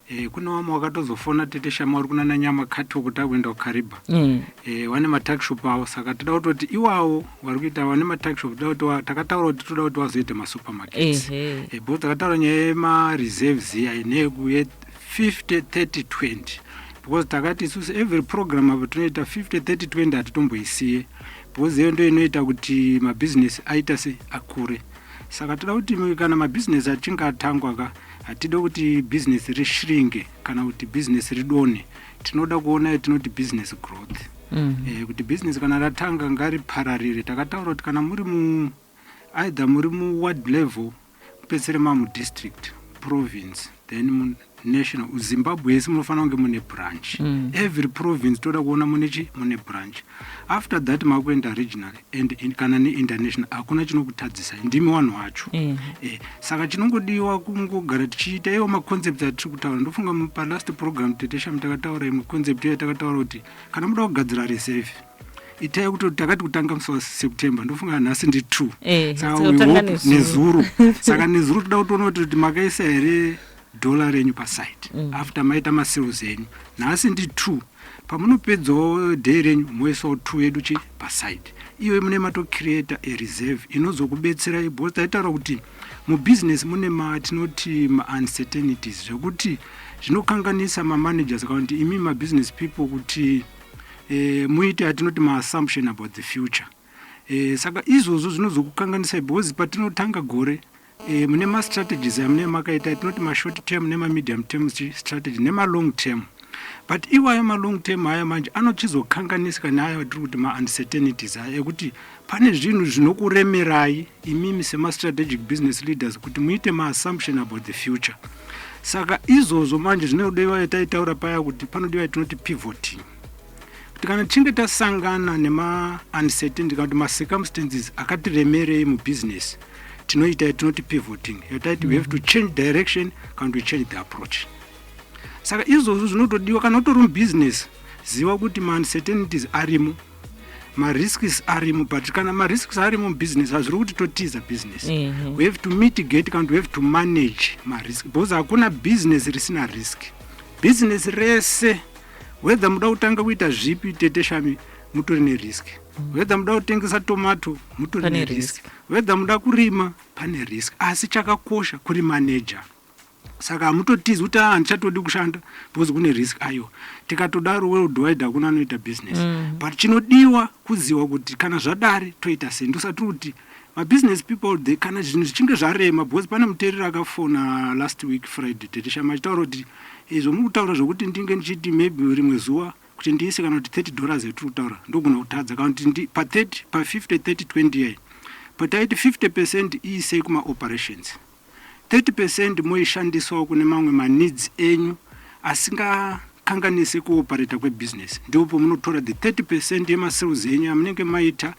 Kune vamwe vakatozofona, Tete Shama, uri kunana Nyamakati kuti akuenda kuKariba. Vane matuckshop avo, saka toda kutoti iwawo vari kuita, vane matuckshop, toda kuti takataura kuti toda kuti vazoita masupermarkets. Because takataura nyaya yemareserves iya ye 50 30 20, because takati isusu every program apo tinoita 50 30 20, hatitomboisiye, because iyo ndo inoita kuti mabhizinesi aita se akure. Saka toda kuti kana mabhizinesi achinge atangwa ka, hatidi kuti bhizinesi rishrinke kana kuti bhizinesi ridonhe. Tinoda kuona yatinoti business growth. Kuti bhizinesi kana ratanga ngaripararire. Takataura kuti kana muri mu either muri muward level, mupedzisire mamudistrict, province, then munational, Zimbabwe yese munofanira kunge mune branch. Every province toda kuona mune chi mune branch. After that makuenda regional and kana neinternational, hakuna chinokutadzisai, ndimi vanhu vacho. Saka chinongodiwa kungogara tichiita iwo maconcepts atiri kutaura. Ndofunga palast program, Tete Shami, takataura imwe concept iya, takataura kuti kana muda kugadzira reserve, itai kuti takati kutanga musi waSeptember, ndofunga nhasi ndi2. Saka we Kutanga hope nezuro. Nezuro. Saka nezuro toda kutoona kuti makaisa here dhola renyu paside after maita masales enyu. Nhasi ndi2, pamunopedzawo day renyu moisawo 2 yedu chi paside. Iyo mune matocreata a reserve inozokubetserai, because taitaura kuti mubusiness mune matinoti mauncertainties, zvekuti zvinokanganisa mamanagers kana kuti imi mabusiness people kuti muite atinoti maassumption about the future. Saka izvozvo zvinozokukanganisai, because patinotanga gore mune mastrategies amune makaita, tinoti mashort term nemamedium term strategy nemalong term, but iwayo malong term aya manje anochizokanganisika neaya atiri kuti mauncertainties aya, ekuti pane zvinhu zvinokuremerai imimi semastrategic business leaders kuti muite maassumption about the future. Saka izvozvo manje zvinodiwa, taitaura paya kuti panodiwa yatinoti pivoting, kuti kana tichinge tasangana nemauncertainty kana kuti macircumstances akatiremerei mubusiness, tinoita yatinoti pivoting, yataiti we have to change direction kana kuti change the approach. Saka izvozvo zvinotodiwa. Kana utori mubusiness, ziva kuti mauncertainties arimo, marisks arimo, but kana marisks arimo mubusiness, hazviri kuti totiza business. We have to mitigate kana kuti we have to manage marisk, because hakuna business risina risk. Business rese, whether muda kutanga kuita zvipi, Tete Shami, mutori nerisk. Whether muda kutengesa tomato, mutori Pane nerisk. Risk. Whether muda kurima, pane risk, asi chakakosha kuri manager. Saka hamutotizi kuti, "Ah, handichatodi kushanda because kune risk." Aiwa, tikatodaro worldwide hakuna anoita business. But chinodiwa kuziva kuti kana zvadari toita sei. Ndosati kuti mabusiness people they, kana zvinhu zvichinge zvarema, because pane muteereri akafona last week Friday, Tete Shama, achitaura kuti izvo muri kutaura zvokuti ndinge ndichiti maybe rimwe zuva kuti ndiise kana kuti $30 yatiri kutaura, ndogona kutadza, kana kuti pa30, pa50 30 20 yai, but taiti 50% iisei kumaoperations, 30% moishandisawo kune mamwe maneeds enyu asingakanganisi kuoperata kwebusiness. Ndipo munotora the 30% yemasales enyu amunenge maita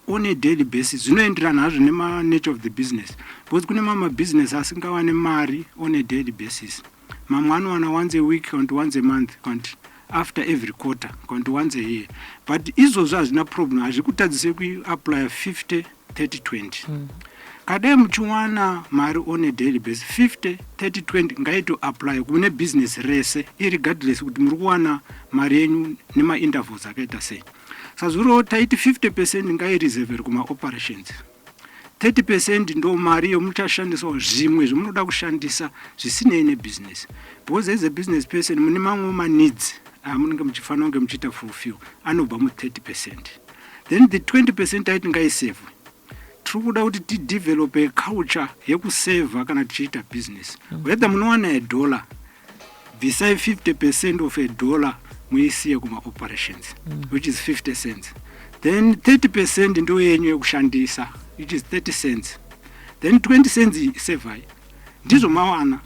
on a daily basis. Zvinoenderana hazvo nemanature of the business, because kune mamwe mabusiness asingawane mari on a daily basis. Mamwe anowana once a week, kana kuti once a month, kana kuti after every quarter, kana kuti once a year, but izvozvo hazvina problem, hazvikutadzise kuapplya 50 30 20. Kadai muchiwana mari on a daily basis, 50 30 20 ngaitoapply kune business rese, irregardless kuti muri kuwana mari yenyu nemaintervals akaita sei. Sazviriwo taiti 50% ngaireservere kumaoperations, 30% ndo mari yomuchashandisawo zvimwe zvamunoda kushandisa zvisinei nebusiness, because as a business person mune mamwe maneeds amunenge muchifanira kunge muchiita fulfill anobva mu30%. Then the 20% aiti ngaisevhwe. Tiri kuda kuti tidevelope culture yekusevha kana tichiita business. Whether munowana a dollar, bvisai 50% of a dollar, muisiye kumaoperations, which is 50 cents. Then 30% ndo yenyu yekushandisa, which is 30 cents. Then 20 cents sevhai, ndizvo mawana.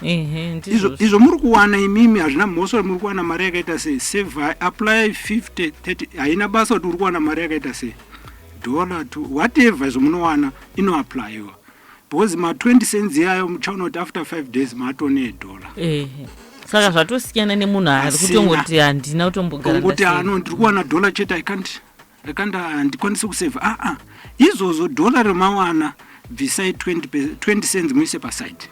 Ndizvozvo. Izvo muri kuwana imimi hazvina mhosva. Muri kuwana mari yakaita sei, sevhai, apply 50 30. Haina basa kuti uri kuwana mari yakaita sei, dollar to whatever, zvomunowana inoapplyiwa, because ma20 cents iyayo muchaona kuti after 5 days maatone edollar. Saka zvatosiyana nemunhu ari Asina. kutongoti handina kutombogara Kungoti ndaseva. Ano ndiri kuwana dollar chete, I can't, handikwanisi kusevha. Aa, izvozvo dollar remawana, bvisai 20 cents muise paside.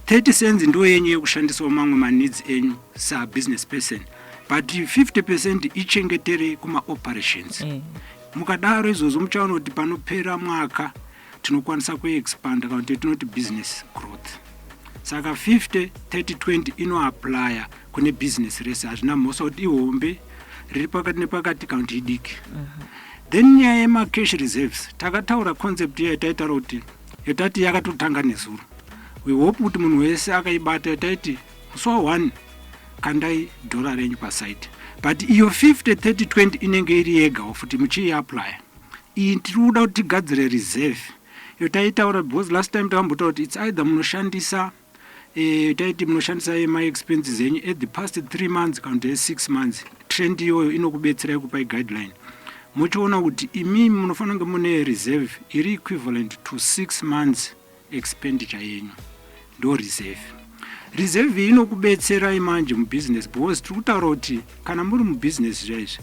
30 cents ndo yenyu yekushandisawo mamwe maneeds enyu sabusiness person, but 50% ichengeterei kumaoperations. Mukadaro izvozvo, muchaona kuti panopera mwaka tinokwanisa kuexpanda, kana kuti tinoti business growth. Saka 50 30 20 inoapplya kune business rese, hazvina mhosva kuti ihombe, riri pakati nepakati, kana kuti idiki. Then nyaya yemacash reserves, takataura concept iya yataitaura kuti yatati yakatotanga nezuro. We hope kuti munhu wese akaibata. Yataiti musi wa1 kandai dhora renyu paside, but iyo 50 30 20 inenge iri yegawo futi muchiiapplya. Iyi tiri kuda kuti tigadzire reserve iyo taitaura, because last time takambotaura kuti it's either munoshandisa taiti munoshandisa maexpenses enyu at the past 3 months kana kuti e6 months. Trend iyoyo inokubetserai kupai guideline, muchiona kuti imimi munofanira kunge mune reserve iri equivalent to 6 months expenditure yenyu, ndo reserve. Reserve iyi inokubetserai manje mubusiness, because tiri kutaura kuti kana muri mubusiness zvaizvi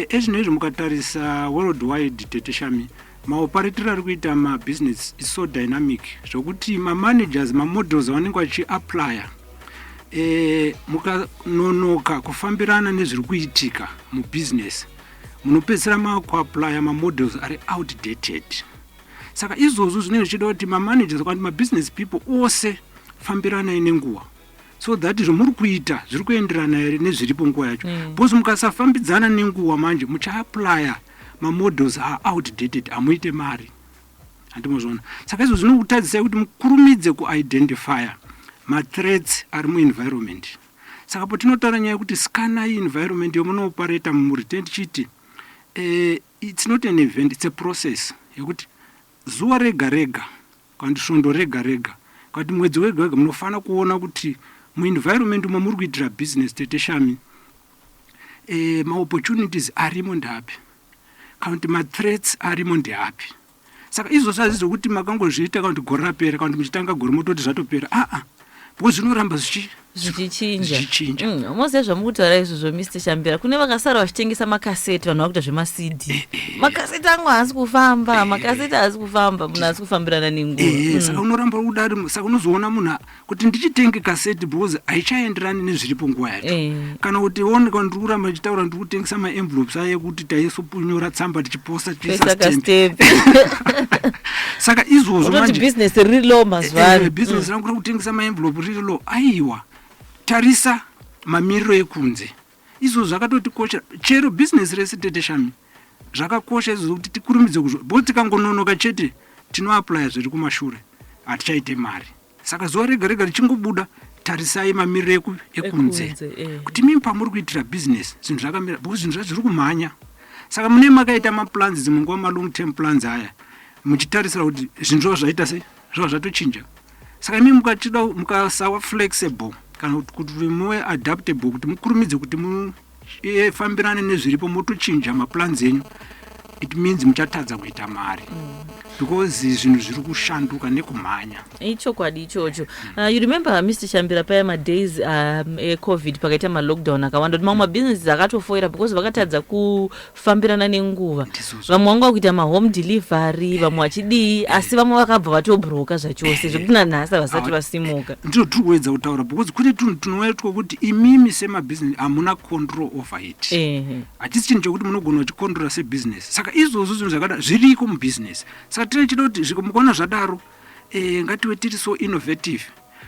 ezvino izvi, mukatarisa worldwide, teteshami, maoperatiro ari kuita mabusiness is so dynamic zvokuti mamanagers, mamodels avanenge vachiapplya, mukanonoka kufambirana nezviri kuitika mubusiness, munopedzisira makuapplya mamodels ari outdated. Saka izvozvo zvinenge zvichida kuti mamanagers kana kuti mabusiness people ose fambiranai nenguva, so that zvomuri kuita zviri kuenderana here nezviripo nguva yacho, because mukasafambidzana nenguva manje muchaapplya mamodels aoutdated, hamuite mari, handimozviona. Saka izvo zvinokutadzisai kuti mukurumidze kuidentifya mathreats ari muenvironment. Saka patinotaura nyaya yekuti scanai environment yomunooperata mumuri, tichiti it's not an event, it's a process yekuti zuva rega rega, kana kuti svondo rega rega, kana kuti mwedzi wega wega, munofanira kuona kuti muenvironment umo muri kuitira business, teteshami, maopportunities arimo ndeapi, kana kuti mathreats arimo ndeapi. Saka izvozvo hazvi zvokuti makangozviita kana kuti gore rapera, kana kuti muchitanga gore mototi zvatopera. Aa, because zvinoramba Zvichinja. Zvichinja. Moziva zvamukutaura izvozvo, Mr Shambira, kune vakasara vachitengesa makaseti, vanhu vakuita zvemaCD. Makaseti angu haasi kufamba, makaseti haasi kufamba, munhu haasi kufambirana nenguva. Saka unoramba udari. Saka unozoona munhu kuti ndichitenge kaseti because haichaenderani nezviripo nguva yacho. Kana kuti one, kana ndiri kuramba ndichitaura, ndiri kutengesa maenvelopes aya ekuti taisonyora tsamba tichiposta, tichiisa Toisa stamp. Kastamp. Saka izvozvo Utoti manje business riri low mazuva ano. Business rangu rekutengesa maenvelope riri low. Aiwa, tarisa mamiriro ekunze. Izvozvo zvakatotikoshera chero business rese, teteshami. Zvakakosha izvozvo kuti tikurumidze kuzvo, because tikangononoka chete tinoapplya zviri kumashure, hatichaite mari. Saka zuva rega rega richingobuda, tarisai mamiriro ekunze Ekunze, eh. kuti mimi pamuri kuitira business zvinhu zvakamira, because zvinhu zvacho zviri kumhanya. Saka mune makaita maplans, dzimwe nguva malong term plans aya, muchitarisira kuti zvinhu zvavo zvaita sei, zvava zvatochinja. Saka imi mukachida mukasawa flexible, kana kuti muve adaptable, kuti mukurumidze kuti mufambirane nezviripo, motochinja maplans enyu, it means muchatadza kuita mari, because zvinhu zviri kushanduka nekumhanya. Ichokwadi ichocho. You remember, Mr Shambira, paya madays eCovid, pakaita malockdown akawanda, kuti mamwe mabusinesses akatofoira because vakatadza kufambirana nenguva. Ndizvozvo. Vamwe vanga kuita mahome delivery, vamwe vachidii, asi vamwe vakabva vatobroka zvachose, zvekuti nanhasi havasati vasimuka. Ndiro tiri kuedza kutaura, because kune tunhu tunouya twokuti imimi semabusiness hamuna control over it. Hachisi chinhu chokuti munogona kuchicontrola sebusiness. Saka izvozvo zvinhu zvakada zviriko mubusiness. Saka tine chida kuti mukaona zvadaro, ngative tiri so innovative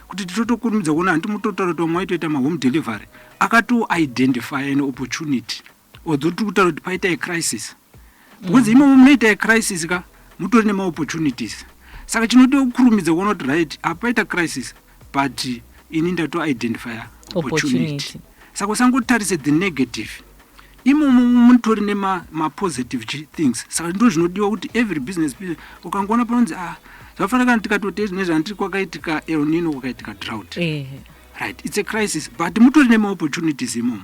kuti titotokurumidza kuona. Handi mutotaura kuti vamwe vaitoita mahome delivery, akatoidentify an opportunity, although tiri kutaura kuti paita acrisis, because imomo munoita acrisis ka, mutori nemaopportunities. Saka chinodiwa kukurumidza kuona kuti right, apaita crisis, but ini ndatoidentifya opportunity. Opportunity. Saka usangotarise the negative, imomo mutori nemapositive things. Saka ndo zvinodiwa kuti every business person, ukangoona panonzi, ah, zvafanira kana tikatoti nezvandiri, kwakaitika El Nino, kwakaitika drought, right, it's a crisis, but mutori nemaopportunities imomo,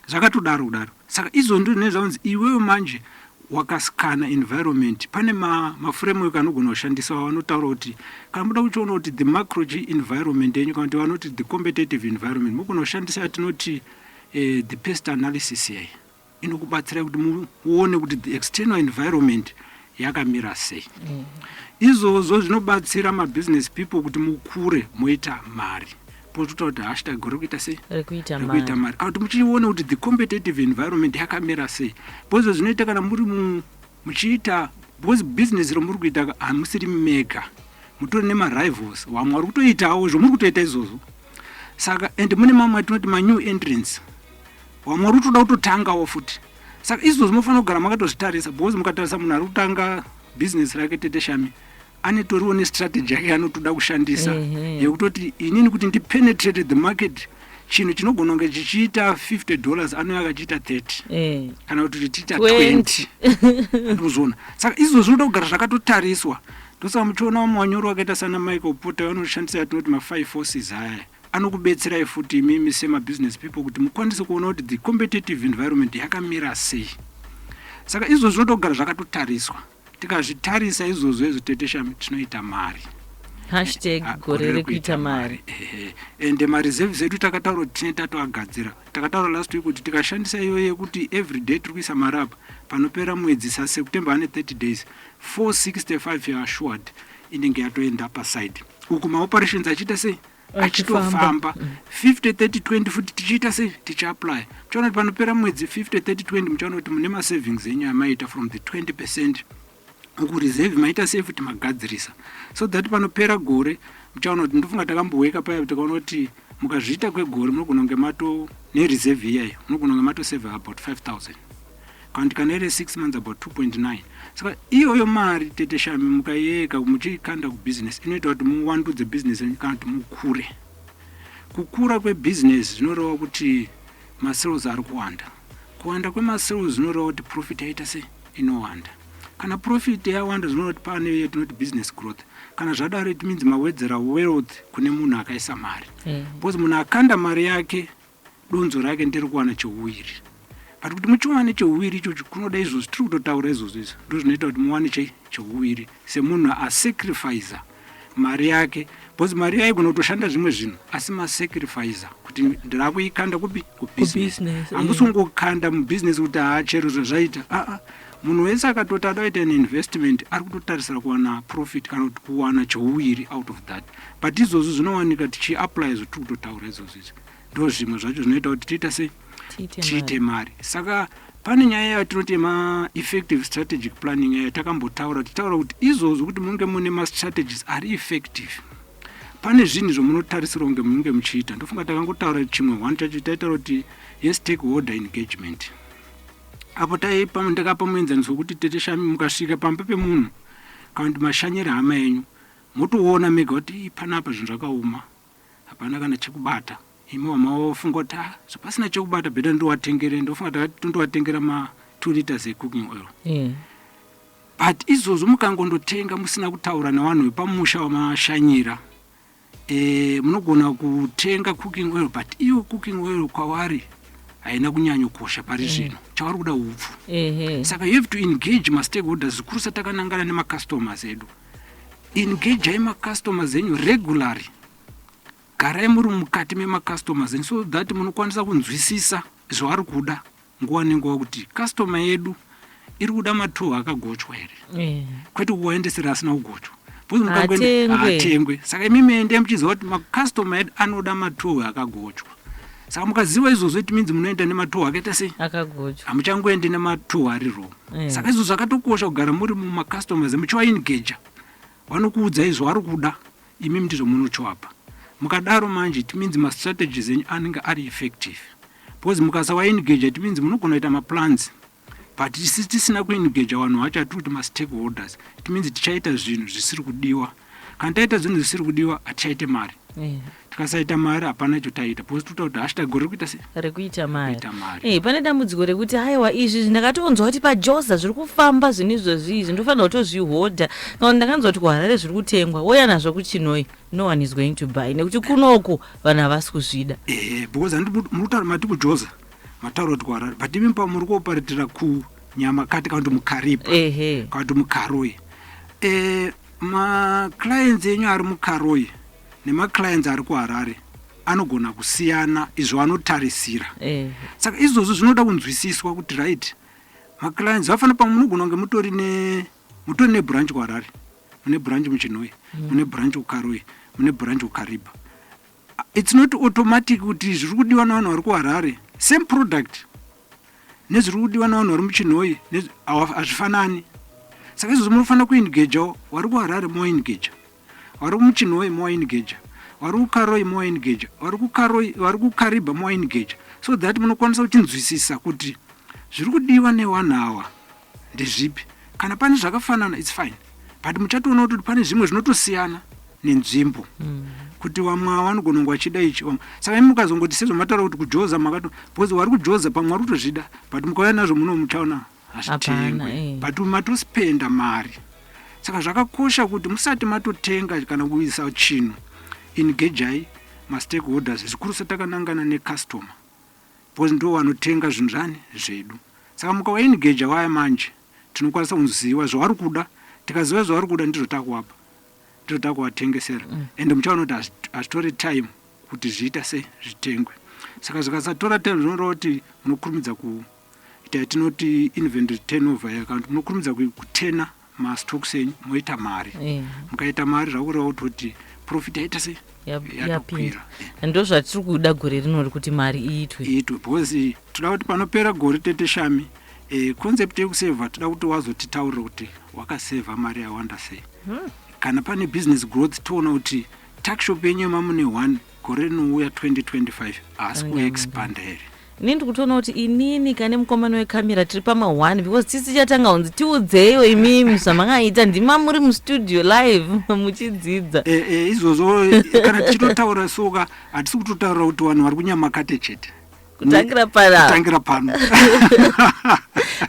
zvakatodaro kudaro. Saka izvo ndo nezvaunzi iwewe manje wakascana environment. Pane maframework anogona kushandiswa, vanotaura kuti kana muda kuchiona kuti the macro environment yenyu, kana kuti vanoti the competitive environment, mugona kushandisa yatinoti the PEST analysis. Yai inokubatsirai kuti muone kuti the external environment Yakamira sei? Izvozvo zvinobatsira mabusiness people kuti mukure, moita mari. Pototaura kuti #gorekuita sei? Rekuita rekuita mari. Mari, kana kuti muchiona kuti the competitive environment yakamira sei, because zvinoita kana muri muchiita, because business romuri kuita hamusiri mega, mutori nemarivals, vamwe vari kutoitawo zvomuri kutoita izvozvo. Saka and mune mamwe atinoti manew entrants, vamwe vari kutoda kutotangawo futi. Saka izvozvo munofanira kugara makatozvitarisa, because mukatarisa munhu ari kutanga business rake, Tete Shami, anetoriwo nestrategy yake yaanotoda kushandisa yekutoti inini kuti ndipenetrate the market, chinhu chinogona kunge chichiita $50, anouya akachiita 30 kana kuti chichiita 20. 20. Andikuzviona. Saka izvozvo zvinoda kugara zvakatotariswa. Ndosaka muchiona vamwe vanyori vakaita sana Michael Porter vanoshandisa yatinoti ma5 forces. Aya anokubetserai futi imimi semabusiness people kuti mukwanise kuona kuti the competitive environment yakamira sei. Saka izvozvo zvinoda kugara zvakatotariswa. Tikazvitarisa izvozvo izvo, Tete Shami, tinoita mari. Hashtag Ah, gore rekuita mari. Ehe. Ende mareserves edu takataura kuti tine tatoagadzira. Takataura last week kuti tikashandisa iyoyo yekuti every day tiri kuisa mari apa, panopera mwedzi saSeptember ane 30 days, 465 yaassured inenge yatoenda paside uku, maoperations achiita sei? Achifamba. Achitofamba. 50 30 20 futi tichiita sei? Tichiapply. Muchaona kuti panopera mwedzi 50 30 20, muchaona kuti mune masavings enyu amaita from the 20% uku, reserve maita sei futi, magadzirisa, so that panopera gore muchaona kuti, ndofunga takamboweka paya, tikaona kuti mukazviita kwegore munogona kunge mato nereserve iyayo, munogona kunge matosave about 5000, kana kuti kana iri 6 months, about 2.9. Saka iyoyo mari, Tete Shami, mukaiyeka muchiikanda kubusiness, inoita kuti muwandudze business yenyu kana kuti mukure. Kukura kwebusiness zvinoreva kuti masales ari kuwanda. Kuwanda kwemasales zvinoreva kuti profit yaita sei? Inowanda. Kana profit yawanda, zvinoreva kuti pane yatinoti business growth. Kana zvadaro, it means mawedzera wealth kune munhu akaisa mari, because munhu akanda mari yake, donzo rake nderi kuwana cheuwiri. But kuti muchiwane cheuwiri ichocho, kunoda izvozvo tiri kutotaura izvozvo. Izvo ndo zvinoita kuti muwane cheuwiri semunhu asacrifica mari yake, because mari yaigona kutoshanda zvimwe zvinhu, asi masacrifica kuti ndirakuikanda kupi? Kubusiness. Kubusiness, eh. Hamusi kungokanda mubusiness kuti haa, chero zvazvaita. Aa, munhu wese akatoti ada kuita an investment ari kutotarisira kuwana profit kana kuti kuwana cheuwiri out of that. But izvozvo zvinowanika tichiapply zvotiri kutotaura izvozvo. Izvi ndo zvimwe zvacho zvinoita kuti tiita sei? Tiite Tiite mari. mari. Saka pane nyaya yatinoti yema-effective strategic planning yayo takambotaura, tichitaura kuti izvozvo kuti munge mune mastrategies ari effective, pane zvinhu zvomunotarisirwa kunge munge muchiita. Ndofunga takangotaura chimwe one chacho, taitaura kuti yestakeholder engagement. Apo taipa, ndakapa muenzaniso wekuti, Tete Shami, mukasvika pamba pemunhu kana kuti mashanyira hama yenyu, motoona mega kuti, "Ii, panapa zvinhu zvakaoma, hapana kana chekubata." Imi wamaofunga kuti, "Ah, zvapasina chekubata, better ndowatengere." Ndofunga takati tondowatengera ma2 liters ecooking oil. But izvozvo mukangondotenga musina kutaura nevanhu vepamusha wamashanyira, munogona kutenga cooking oil, but iyo cooking oil kwavari haina kunyanyokosha pari zvino. Chavari kuda upfu. Saka you have to engage mastakeholders, zvikuru satakanangana nemacustomers edu. Engagei macustomers enyu regularly. Garai muri mukati memacustomers enyu so that munokwanisa kunzwisisa zvavari kuda nguva nenguva, kuti customer yedu iri kuda matuhwa akagochwa here, kwete kuvaendesera asina kugochwa, because Haatengwe. Haatengwe. Saka imimi endei muchiziva kuti macustomer edu anoda matuhwa akagochwa. Saka mukaziva izvozvo, it means munoenda nematuhwa akaita sei? Akagochwa. Hamuchangoendi nematuhwa ari raw. Saka izvo zvakatokosha kugara muri mumacustomers muchivaengaja. Vanokuudzai zvavari kuda, imimi ndizvo munochiwapa. Mukadaro manje, it means mastrategies enyu anenge ari effective, because mukasawaengaja, it means munogona kuita maplans, but isi tisina kuengaja vanhu vacho atiri kuti mastakeholders, it means tichaita zvinhu zvisiri kudiwa. Kana taita zvinhu zvisiri kudiwa, hatichaite mari. Tikasaita mari, hapana icho taita, because toita kuti #gorekuita sei? Rekuita mari. Kuita mari. Pane dambudziko rekuti, haiwa, izvi ndakatonzwa kuti paJoza zviri kufamba zvinhu izvozvi, izvi ndofanira kutozvihodha, kana kuti ndakanzwa kuti kuHarare zviri kutengwa, woya nazvo kuChinoi, no one is going to buy nekuti kunoku vanhu havasi kuzvida. Ehe, because handi muri kutaura mati kuJoza, mataura kuti kuHarare, but imi pa muri kuoperatira kuNyamakati kana kuti muKariba kana kuti muKaroi. Maclients enyu ari muKaroi nemaclients ari kuHarare anogona kusiyana izvo anotarisira. Saka izvozvo zvinoda kunzwisiswa kuti, right, maclients vafanira, pamwe munogona kunge mutori ne Mutori nebranch kuHarare, mune branch muChinhoyi, mune branch kuKaroi, mune branch kuKariba. It's not automatic kuti zviri kudiwa nevanhu vari kuHarare same product nezviri kudiwa nevanhu vari muChinhoyi hazvifanani. Saka izvozvo munofanira kuengajawo vari kuHarare, moengaja vari muChinhoyi, moengaja vari kuKaroi, moengaja vari kuKaroi, vari kuKariba, moengaja, so that munokwanisa kuchinzwisisa kuti zviri kudiwa nevanhu ava ndezvipi. Kana pane zvakafanana, it's fine, but muchatoona kuti pane zvimwe zvinotosiyana nenzvimbo, kuti vamwe ava vanogona kunge vachida ichi, vamwe. Saka imi mukazongoti sezvamataura kuti kuJoza makato, because vari kuJoza pamwe vari kutozvida, but mukauya nazvo muno muchaona hazvitengwe. Hapana. But matospenda mari. Saka zvakakosha kuti musati matotenga kana kuisa chinhu, engagei mastakeholders, zvikuru setakanangana necustomer, because ndo vanotenga zvinhu zvani zvedu. Saka mukavaengaja vaya manje, tinokwanisa kuziva zvavari kuda. Tikaziva zvavari kuda, ndizvo takuwapa, ndizvo takuvatengesera. Ende muchaona kuti hazvitori time kuti zviita sei, zvitengwe. Saka zvikasatora time, zvinoreva kuti munokurumidza kuita yatinoti inventory turnover, yakati munokurumidza kuturna mastocks enyu, moita mari. Mukaita mari, zvakureva kutoti profit yaita sei? Yapinda. Yatokwira. Ndo zvatiri kuda gore rinori, kuti mari iitwe. Iitwe, because toda kuti panopera gore, tete Shami, concept yekusevha, toda kuti wazotitaurira kuti wakasevha mari yawanda sei. Kana pane business growth, toona kuti tuckshop yenyu yemamune 1 gore rinouya 2025 haasi kuexpanda here. Inini ndiri kutoona kuti inini kane mukomana wekamera tiri pama1, because tisi tichatanga kunzi tiudzeiwo imimi zvamakaita, ndima muri mustudio live muchidzidza. Izvozvo kana tichitotaura soka, hatisi kutotaura kuti vanhu vari kunyamakate chete. Kutangira panapa. Kutangira pano.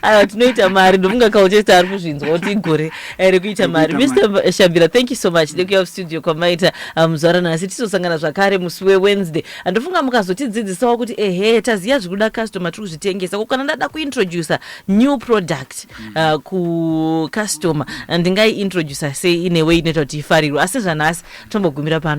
Aiwa, tinoita mari. Ndofunga Colchester ari kuzvinzwa kuti igore rekuita mari. Rekuita. Mr Shambira, thank you so much nekuuya kustudio kwamaita muzuva ranhasi. Tizosangana zvakare musi weWednesday. Ndofunga mukazotidzidzisawo kuti ehe, taziva zvikuda customer, tiri kuzvitengesa. Ko kana ndada kuintroduca new product kucustomer, ndingaiintroduca sei in a way inoita kuti ifarirwe? Asi zvanhasi tombogumira pano.